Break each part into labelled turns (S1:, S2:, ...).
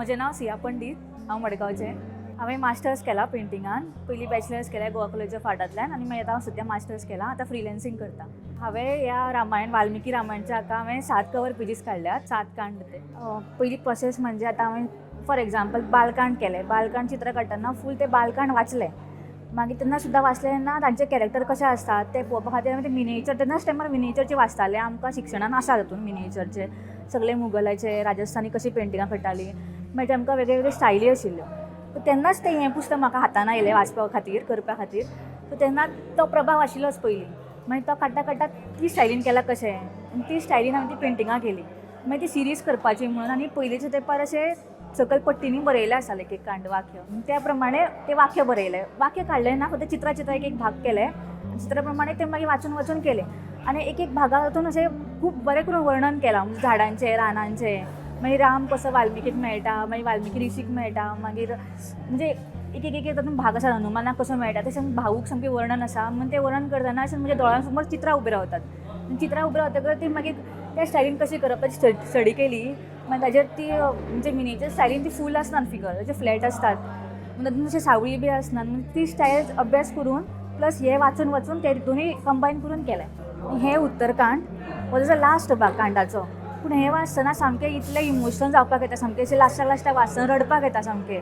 S1: म्हजें नांव सिया पंडीत, हांव मडगांवचें. हांवें मास्टर्स केला पेंटिंगान. पयलीं बॅचलर्स केलें गोवा कॉलेज ऑफ आर्टांतल्यान आनी मागीर आतां हांव सद्या मास्टर्स केलां. आतां फ्रिलेन्सींग करता. हांवें ह्या रामायण, वाल्मिकी रामायणच्या हाका हांवें 7 कवर पेजीस काडल्यात, 7 कांड ते. पयली प्रोसेस म्हणजे आतां हांवें फॉर एग्जाम्पल बालकांड केलें. बालकांड चित्र काडटना फूल तें बालकांड वाचलें. मागीर तेन्ना सुद्दां वाचलें तेन्ना तांचे कॅरेक्टर कशें आसतात तें पळोवपा खातीर हांवें ते मिनिएचर तेन्नाच टायमार मिनिएचरचे वाचतालें. आमकां शिक्षणान आसा तातूंत मिनिएचरचे सगळे मुगलाचे, राजस्थानी कशी पेंटिंगां करतालीं, मागीर आमकां वेगळे वेगळे स्टायली आशिल्ल्यो. सो तेन्नाच तें हें पुस्तक म्हाका हातान आयलें वाचपा खातीर, करपा खातीर. सो तेन्ना तो प्रभाव आशिल्लोच पयलीं. मागीर तो काडटा काडटा ती स्टायलीन केला कशें आनी ती स्टायलीन हांवें ती पेंटिंगां केली. मागीर ती सिरीज करपाची म्हणून आनी पयलींच्या तेंपार अशें सकयल पट्टींनी बरयलें आसतालें एक एक कांड वाक्य, त्या प्रमाणे तें वाक्य बरयलें. वाक्य काडलें ना, फक्त चित्रां चित्रां एक एक भाग केले, चित्रा प्रमाणे तें मागीर वाचून वाचून केलें. आनी एक एक भागा तातूंत अशें खूब बरें करून वर्णन केलां, म्हणजे झाडांचें, रानांचें. मागीर राम कसो वाल्मिकीक मेळटा, मागीर वाल्मिकी ऋषीक मेळटा, मागीर म्हणजे एक एक एक तातूंत भाग आसा, हनुमानाक कसो मेळटा, तें भावूक सामकें वर्णन आसा. म्हण तें वर्णन करतना अशें म्हज्या दोळ्यां समोर चित्रां उबीं रावतात. चित्रां उबीं रावतकच ती मागीर त्या स्टायलीन कशी करप ताची स्टडी केली. मागीर ताजेर ती म्हणजे मिनिएचर स्टायलीन ती फूल आसना फिगर, ताचे फ्लॅट आसतात, म्हणून तातूंत अशें सावळी बी आसना. म्हणजे ती स्टायल अभ्यास करून प्लस हे वाचून वाचून ते दोनूय कंबायन करून केलें. हें उत्तरकांड हो ताजो लास्ट भाग कांडाचो. पूण हें वाचतना सामकें इतलें इमोशनल जावपाक येता, सामकें अशें लास्टाक लास्टाक वाचतना रडपाक येता सामकें.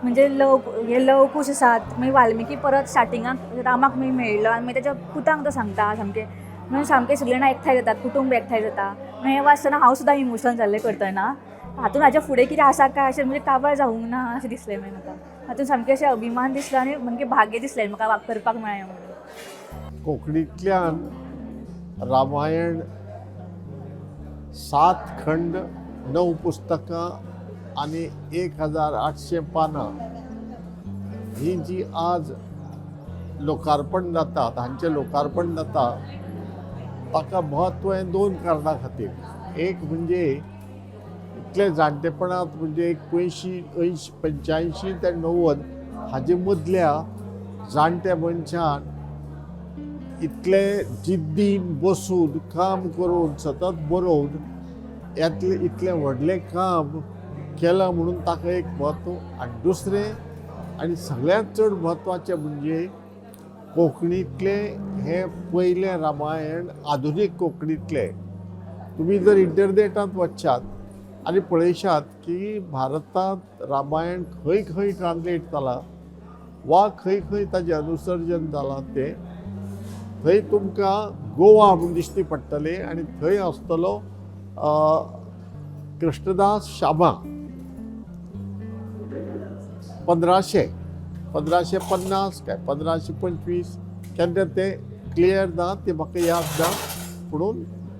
S1: म्हणजे लव हे लवकूश आसात, मागीर वाल्मिकी परत स्टार्टिंगाक रामाक मागीर मेळिल्लो आनी मागीर ताच्या पुतांक तो सांगता सामकें, म्हणून सामकें सगळीं जाणां एकठांय जातात, कुटुंब एकठांय जाता. मागीर हें वाचतना हांव सुद्दां इमोशनल जाल्लें करतना. हातूंत हाज्या फुडें कितें आसा काय अशें म्हणजे काबार जावंक ना अशें दिसलें मागीर म्हाका. हातूंत सामकें अशें अभिमान दिसलो आनी सामकें भाग्य दिसलें म्हाका करपाक मेळ्ळें म्हणून.
S2: कोंकणींतल्यान रामायण 7 खंड, 9 पुस्तकां आनी 1800 पानां ही जी आज लोकार्पण जाता, हांचें लोकार्पण जाता, ताका म्हत्व हें 2 कारणां खातीर. एक म्हणजे इतले जाणटेपणांत, म्हणजे एक 85 80 85 ते 90 हाजे मदल्या जाणट्या मनशान इतले जिद्दीन बसून काम करून सतत बरोवन यातलें इतलें व्हडलें काम केलां म्हणून ताका एक म्हत्व. आनी दुसरें आनी सगळ्यांत चड म्हत्वाचें म्हणजे कोंकणींतलें हें पयलें रामायण आधुनीक कोंकणींतलें. तुमी जर इंटरनेटांत वचशात आनी पळयशात की भारतांत रामायण खंय खंय ट्रान्सलेट जालां वा खंय खंय ताजें अनुसर्जन जालां तें, थंय तुमकां गोवा म्हूण दिश्टी पडटलें आनी थंय आसतलो कृष्णदास शामा 1550 काय 1525 केन्ना तें क्लियर ना, तें म्हाका याद ना. पुणून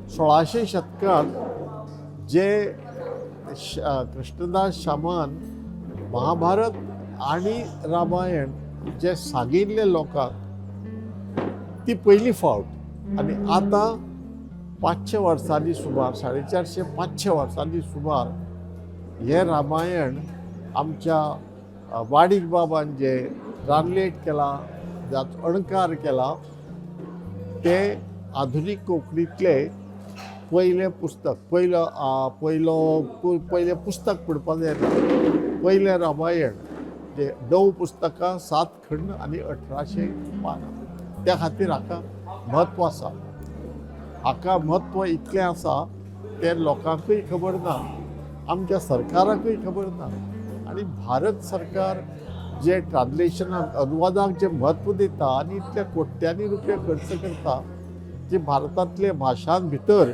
S2: 1600 शतकांत जे कृष्णदास शामान महाभारत आनी रामायण जे सांगिल्लें लोकांक ती पयली फावट. आनी आतां 500 वर्सांनी सुमार, 450 500 वर्सांनी सुमार हें रामायण आमच्या वाडीक बाबान जे ट्रान्सलेट केलां, जाचो अणकार केला, तें आधुनीक कोंकणींतलें पयलें पुस्तक, पयलो पयलो पयलें पुस्तक म्हणपाक जायना, पयलें रामायण जे 9 पुस्तकां, 7 खंड आनी 1800 पानां. त्या खातीर हाका म्हत्व आसा. हाका म्हत्व इतलें आसा तें लोकांकूय खबर ना, आमच्या सरकाराकूय खबर ना. आनी भारत सरकार जे ट्रान्सलेशनाक, अनुवादाक जे म्हत्व दिता आनी इतले कोट्यांनी रुपया खर्च करता जे भारतांतले भाशां भितर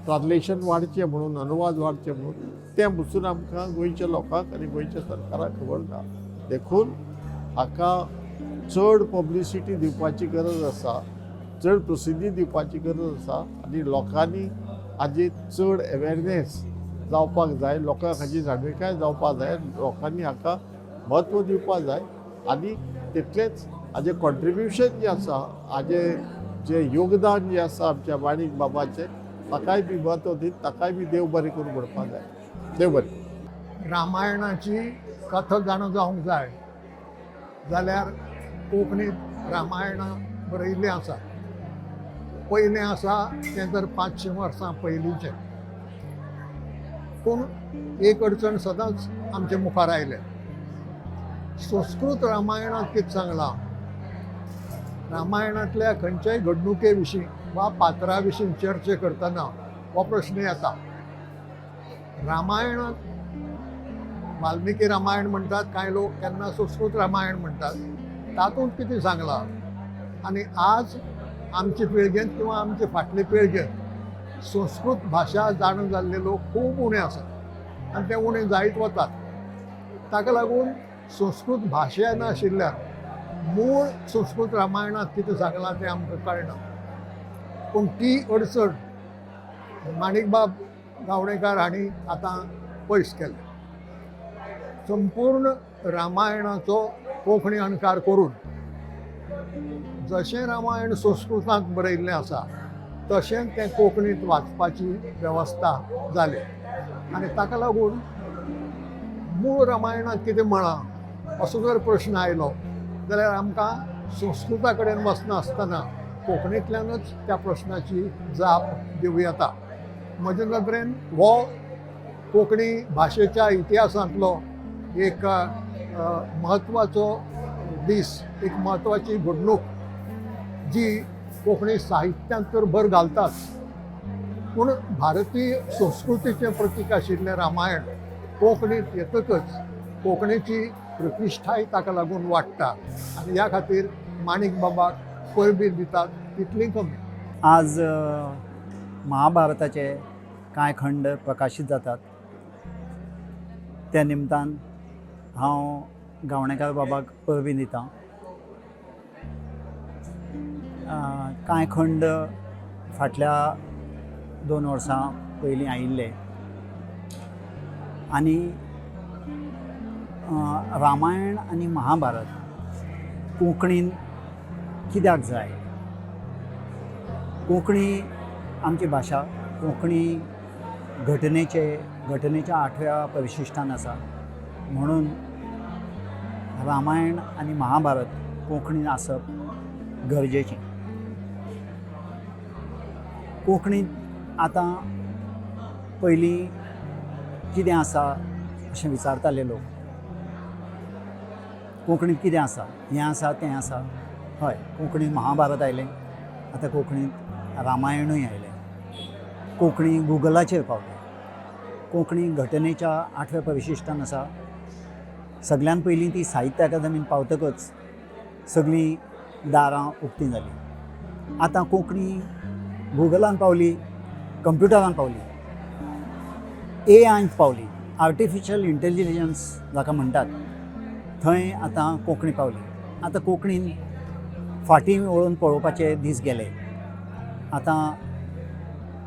S2: ट्रान्सलेशन वाडचें म्हणून, अनुवाद वाडचे म्हणून, तें पसून आमकां गोंयच्या लोकांक आनी गोंयच्या सरकाराक खबर ना. देखून हाका चड पब्लिसिटी दिवपाची गरज आसा, चड प्रसिद्धी दिवपाची गरज आसा आनी लोकांनी हाजी चड अवेरनेस जावपाक जाय, लोकांक हाजी जाणविकाय जावपाक जाय, लोकांनी हाका म्हत्व दिवपाक जाय. आनी तितलेंच हाजें कॉन्ट्रिब्युशन जें आसा, हाजें जें योगदान जें आसा आमच्या माणिक बाबाचें, ताकाय बी म्हत्व दित ताकाय बी देव बरें करूं म्हणपाक जाय. देव बरें करूं.
S3: रामायणाची कथा जाणा जावंक जाय जाल्यार कोंकणींत रामायणां बरयिल्लीं आसा. पयलें आसा तें तर 500 वर्सां पयलींचें. पूण एक अडचण सदांच आमचे मुखार आयल्या. संस्कृत रामायणांत कितें सांगलां, रामायणांतल्या खंयच्याय घडणुके विशीं वा पात्रा विशीं चर्चा करतना हो प्रश्न येता. रामायणांत वाल्मिकी रामायण म्हणटात कांय लोक, केन्ना संस्कृत रामायण म्हणटात, तातूंत कितें सांगलां आनी आज आमचे पिळगेंत किंवा आमचे फाटले पिळगेंत संस्कृत भाशा जाणा जाल्ले लोक खूब उणे आसात आनी ते उणे जायत वतात. ताका लागून संस्कृत भाशा नाशिल्ल्यान मूळ संस्कृत रामायणांत कितें सांगलां तें आमकां कळना. पूण ती अडचण माणिकबाब गावणेकार हांणी आतां पयस केल्या. संपूर्ण रामायणाचो कोंकणी अणकार करून जशें रामायण संस्कृतांत बरयल्लें आसा तशें तें कोंकणींत वाचपाची वेवस्था जाली आनी ताका लागून मूळ रामायणांत कितें म्हळां असो जर प्रश्न आयलो जाल्यार आमकां संस्कृता कडेन वचनासतना कोंकणींतल्यानच त्या प्रश्नाची जाप दिवं येता. म्हजे नदरेन हो कोंकणी भाशेच्या इतिहासांतलो एक म्हत्वाचो दीस, एक म्हत्वाची घडणूक जी कोंकणी साहित्यांत तर भर घालताच, पूण भारतीय संस्कृतीचें प्रतीक आशिल्लें रामायण कोंकणींत येतकच कोंकणीची प्रतिश्ठाय ताका लागून वाडटा आनी ह्या खातीर माणिक बाबाक परबीं दितात तितली कमी.
S4: आज महाभारताचे कांय खंड प्रकाशीत जातात त्या निमतान हांव गावणेकार बाबाक परबीं दितां. कांय खंड फाटल्या 2 वर्सां पयलीं आयिल्ले आनी रामायण आनी महाभारत कोंकणीन कित्याक जाय? कोंकणी आमची भाशा, कोंकणी घटनेच्या 8व्या परिशिश्टान आसा, म्हणून रामायण आनी महाभारत कोंकणीन आसप गरजेचें. कोंकणींत आतां पयलीं कितें आसा अशें विचारताले लोक, कोंकणींत कितें आसा, हें आसा तें आसा. हय, कोंकणींत महाभारत आयलें, आतां कोंकणींत रामायणूय आयलें, कोंकणी गुगलाचेर पावली, कोंकणी घटनेच्या 8व्या परिशिश्टान आसा. सगळ्यान पयलीं ती साहित्य अकादमीन पावतकच सगळीं दारां उक्तीं जालीं. आतां कोंकणी गुगलान पावली, कंप्युटरान पावली, एआयन पावली, आर्टिफिशियल इंटेलिजन्स जाका म्हणटात थंय आतां कोंकणी पावली. आतां कोंकणीन फाटीं वळून पळोवपाचे दीस गेले. आतां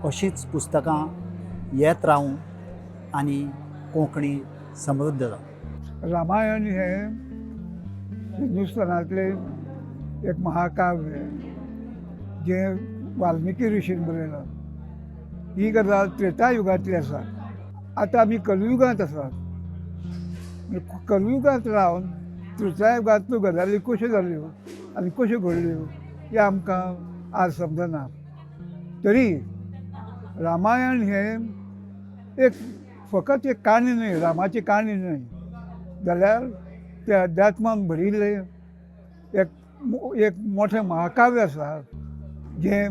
S4: अशींच पुस्तकां येत रावूं आनी कोंकणी समृद्ध जावं.
S5: रामायण हें हिंदुस्थानांतलें एक महाकाव्य जें वाल्मिकी ऋषीन बरयलां. ही गजाल त्रेता युगांतली आसा. आतां आमी कलयुगांत आसात. कलयुगांत रावन त्रेता युगांतल्यो गजाली कश्यो जाल्यो आनी कश्यो घडल्यो हें आमकां आज समजना. तरी रामायण हें एक फकत एक काणी न्हय, रामाची काणी न्हय, जाल्यार तें अध्यात्मान भरिल्लें एक मोठें महाकाव्य आसा जें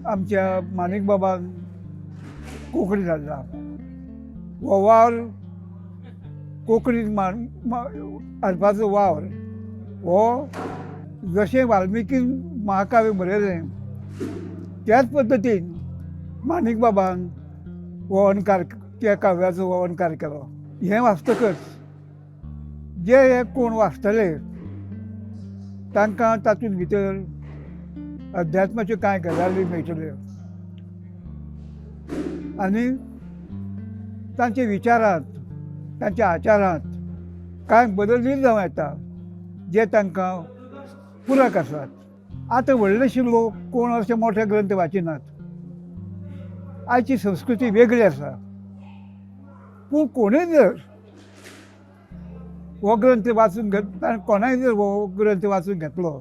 S5: आमच्या माणिक बाबान कोंकणीत हाडलां. हो वावर कोंकणीत हाडपाचो वावर हो जशें वाल्मिकीन महाकाव्य बरयलें त्याच पद्दतीन माणिक बाबान हो अणकार, त्या काव्याचो हो अणकार केलो. हें वाचतकच जे हे कोण वाचतले तांकां तातूंत भितर अध्यात्माच्यो कांय गजाली मेळटल्यो आनी तांच्या विचारांत, तांच्या आचारांत कांय बदलूय जावं येता जे तांकां पुरक आसात. आतां व्हडलेशे लोक कोण अशे मोठे ग्रंथ वाचिनात. आयची संस्कृती वेगळी आसा. पूण कोणूय जर हो ग्रंथ वाचून घेत, कोणाय जर हो ग्रंथ वाचून घेतलो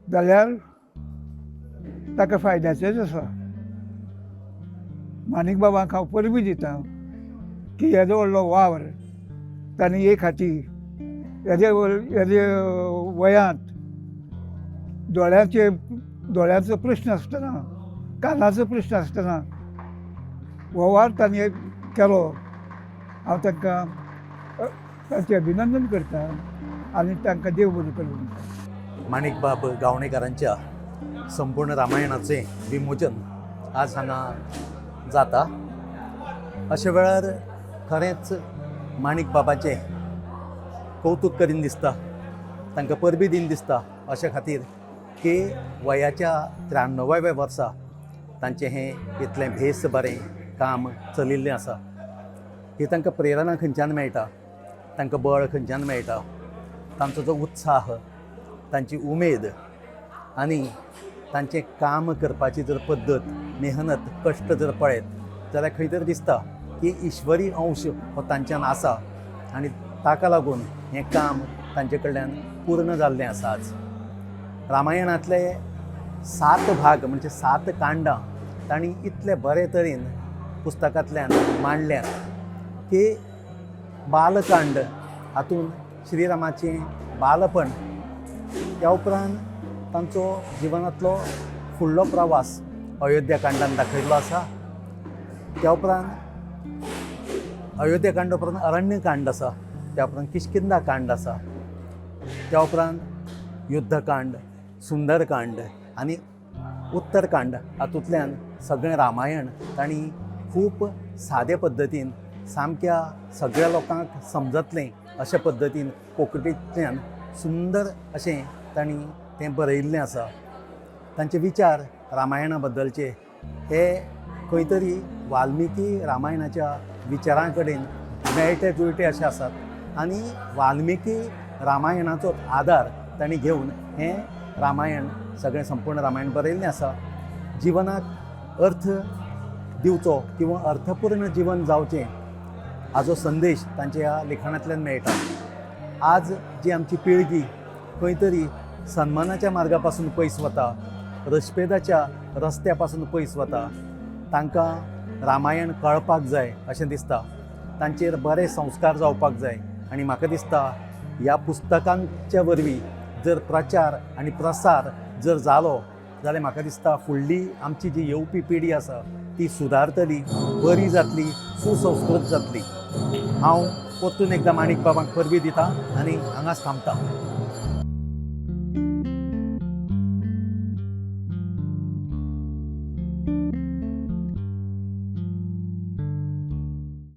S5: जाल्यार ताका फायद्याचेंच आसा. माणिक बाबांक हांव परबीं दितां की येदो व्हडलो वावर तांणी एक हाती येदे येदे वयांत दोळ्यांचे दोळ्यांचो प्रश्न आसतना, कानाचो प्रश्न आसतना हो वावर तांणी केलो. हांव तांकां तांचें अभिनंदन करता आनी तांकां देव बरें करूं म्हणटा.
S6: माणिकबाब गावणेकारांच्या संपूर्ण रामायणाचें विमोचन आज हांगा जाता. अशा वेळार खरेंच माणिकबाबाचें कौतूक करीन दिसता, तांकां परबीं दीन दिसता अशा खातीर की वयाच्या 93व्या वर्सा तांचें हें इतलें भेस बरें काम चलिल्लें आसा. ही तांकां प्रेरणा खंयच्यान मेळटा, तांकां बळ खंयच्यान मेळटा, तांचो जो उत्साह, तांची उमेद आनी तांचें काम करपाची जर पद्दत, मेहनत, कश्ट जर पळयत जाल्यार खंय तरी दिसता की ईश्वरी अंश हो तांच्यान आसा आनी ताका लागून हें काम तांचे कडल्यान पूर्ण जाल्लें आसा. आज रामायणांतले 7 भाग म्हणजे 7 कांडां तांणी इतले बरे तरेन पुस्तकांतल्यान मांडल्यात की बालकांड हातूंत श्रीरामाचें बालपण, त्या उपरांत तांचो जिवनांतलो फुडलो प्रवास अयोध्या कांडान दाखयल्लो आसा. त्या उपरांत अयोध्या कांड उपरांत अरण्यकांड आसा, त्या उपरांत किष्किंधा कांड आसा, त्या उपरांत युद्धकांड, सुंदरकांड आनी उत्तरकांड हातूंतल्यान सगळें रामायण तांणी खूब सादे पद्दतीन सामक्या सगळ्या लोकांक समजतलें अशा पद्दतीन कोंकणींतल्यान सुंदर अशें तांणी तें बरयिल्लें आसा. तांचे विचार रामायणा बद्दलचे हे खंय तरी वाल्मिकी रामायणाच्या विचारां कडेन मेळटे जुळटे अशे आसात आनी वाल्मिकी रामायणाचो आदार तांणी घेवन हें रामायण सगळें संपूर्ण रामायण बरयिल्लें आसा. जिवनाक अर्थ दिवचो किंवा अर्थपूर्ण जिवन जावचें हाजो संदेश तांच्या ह्या लिखाणांतल्यान मेळटा. आज जी आमची पिळगी खंय तरी सन्मानाच्या मार्गा पासून पयस वता, रस्पेदाच्या रस्त्या पासून पयस वता, तांकां रामायण कळपाक जाय अशें दिसता, तांचेर बरे संस्कार जावपाक जाय आनी म्हाका दिसता ह्या पुस्तकांच्या वरवीं जर प्रचार आनी प्रसार जर जालो जाल्यार म्हाका दिसता फुडली आमची जी येवपी पिढी आसा ती सुदारतली, बरी जातली, सुसंस्कृत जातली. हांव परतून एकदां माणिक बाबांक परबीं दिता आनी हांगाच थांबता.